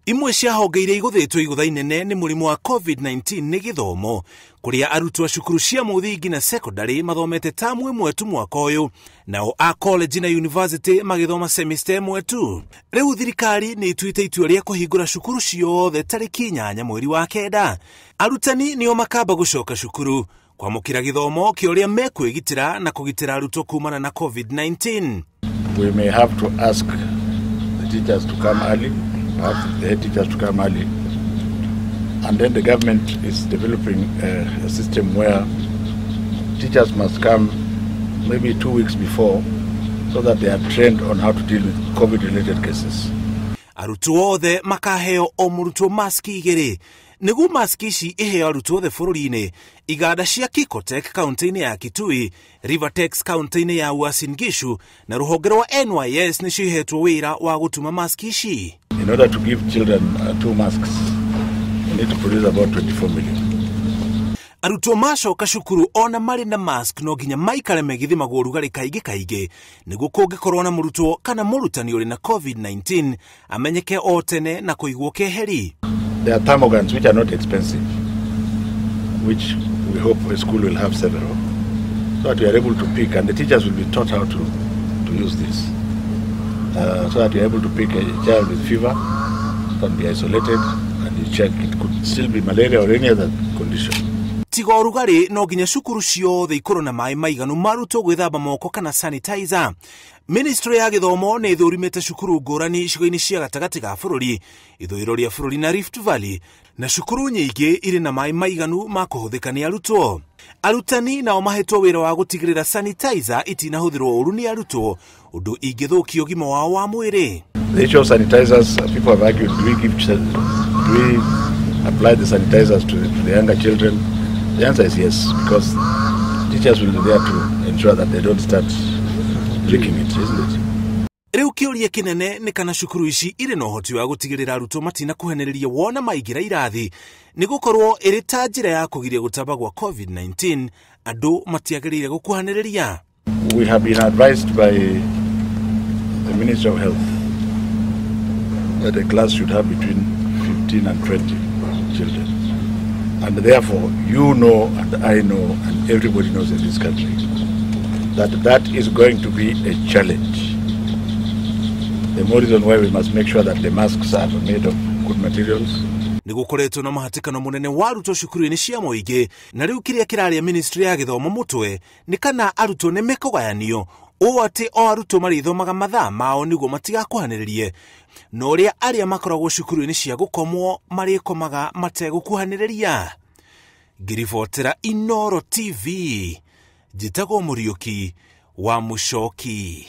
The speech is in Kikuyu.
Imwe cia honge iria igũthĩtwo igũtha inene nĩ mũrimũ wa COVID-19 nĩ gĩthomo, kũrĩa arutwo a cukuru cia mũthingi na secondary mathomete tamu ĩmwe tu mwaka ũyũ, nao a college na university magĩthoma semester ĩmwe tu. Rĩu thirikari nĩ ĩtuĩte itua rĩa kũhingũra cukuru ciothe tarĩki 8 mweri wa 9. Arutani nĩo makamba gũcoka cukuru kwamũkĩra gĩthomo kĩa ũrĩa mekwĩgitĩra na kũgitĩra arutwo kumana na COVID-19. We may have to ask the teachers to come early, perhaps the head teachers to come early. And then the government is developing a system where teachers must come maybe 2 weeks before so that they are trained on how to deal with COVID-related cases. Arutwo othe makaheo o mũrutwo maski 2. Nĩguo maski ici iheo arutwo othe bũrũri-inĩ, iganda cia Kikotek kaunti-inĩ ya Kitui, Rivertex kaunti-inĩ ya Uasin Gishu na rũhonge rwa NYS nĩcio ihetwo wĩra wa gũtuma maski ici. In order to give children 2 masks, we need to produce about 24 million. Arutwo macoka cukuru ona marĩ na mask no nginya maikare megĩthimagwo ũrugarĩ kaingĩ kaingĩ nĩguo kũngĩkorwo na mũrutwo kana mũrutani ũrĩ na COVID-19 amenyeke o tene na kũigwo keheri. There are thermogans which are not expensive, which we hope a school will have several, so that we are able to pick, and the teachers will be taught how to use this, so that we are able to pick a child with fever, can be isolated, and you check it could still be malaria or any other condition. Tiga ũrugarĩ no nginya cukuru ciothe ikorwo na maĩ maiganu marutwo gwĩthamba moko kana sanitizer. Ministry ya gĩthomo nĩ ĩthũrimĩte cukuru ngũrani icigo-inĩ cia gatagatĩ ga bũrũri, ithũĩro rĩa bũrũri na Rift Valley, na cukuru nyingĩ irĩ na maĩ maiganu ma kũhũthĩka nĩ arutwo. Arutani nao mahetwo wĩra wa gũtigĩrĩra sanitizer itinahũthĩrwo ũru nĩ arutwo, ũndũ ingĩthũkia ũgima wao wa mwĩrĩ. The issue of sanitizers, people have argued, do we apply the sanitizers to the younger children? The answer is yes, because teachers will be there to ensure that they don't start drinking it, isn't it? Rĩu kĩũria kĩnene nĩ kana cukuru ici irĩ na ũhoti wa gũtigĩrĩra arutwo matinakuhanĩrĩria wona maingĩra irathi, nĩ gũkorwo ĩrĩ ta njĩra ya kũgiria gũtamba gwa COVID-19, andũ matiagĩrĩire gũkuhanĩrĩria. We have been advised by the Ministry of Health that a class should have between 15 and 20 children. And therefore, you know and I know and everybody knows in this country that that is going to be a challenge. The more reason why we must make sure that the masks are made of good materials. Nĩ gũkoretwo na mũhatĩkano mũnene wa arutwo cukuru-inĩ cia mũingĩ, na rĩu kĩrĩa kĩraria ministry ya gĩthomo mũtwe nĩ kana arutwo nĩ mekũgayanio ũũ atĩ o arutwo marĩthomaga mathaa mao nĩguo matigakuhanĩrĩrie, na ũrĩa arĩa makoragwo cukuru-inĩ cia gũkomwo marĩkomaga mategũkuhanĩrĩria. Ngĩribotera Inooro TV, njĩtagwo Mũriũki wa Mũcoki.